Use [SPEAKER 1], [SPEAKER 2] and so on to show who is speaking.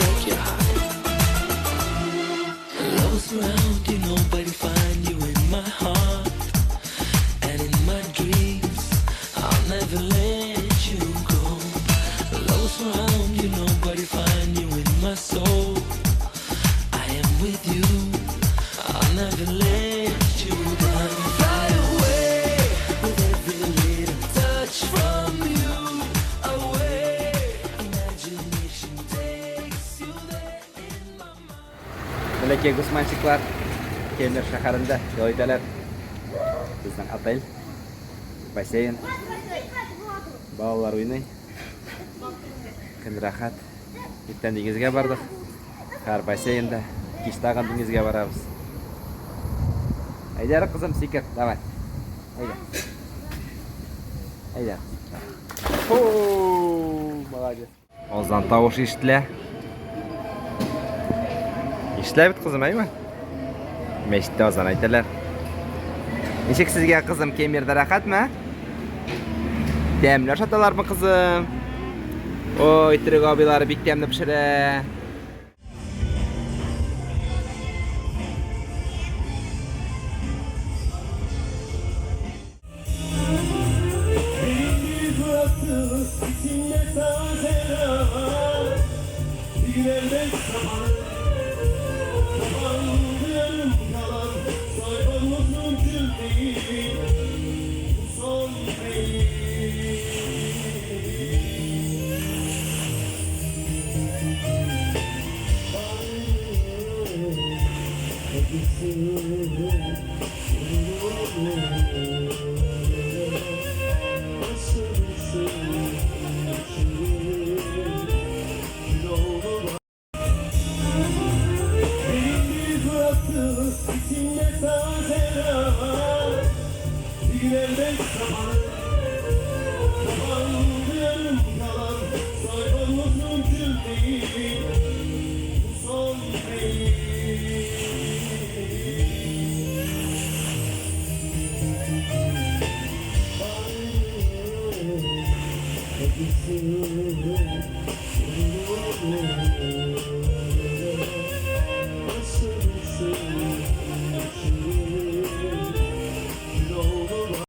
[SPEAKER 1] Break your heart. Love around you, nobody find you in my heart and in my dreams. I'll never let you go. Love around you, nobody find you in my soul. I am with you. I'll never let you down. Fly away with every little touch from you. Away, imagination takes you there in my mind.
[SPEAKER 2] Бәләкәй гусманчиклар Кемер шәһәрендә ял итәләр. Безнең отель, бассейн. Балалар уйный. Көн рәхәт. Иртән диңгезгә бардык. Хәзер бассейнда. Кич тагын диңгезгә барабыз. Әйдә, әле, кызым, сикер, давай. Әйдә. Әйдә. Фу, молодец. Азан тавыш ишетелә. Ишетелә бит, кызым, әйме? Мәчеттә азан әйтәләр. Ничек сезгә, кызым, Кемердә рәхәтме? Тәмле ашаталармы, кызым? Ой, төрек абыйлары бик тәмле пешерә.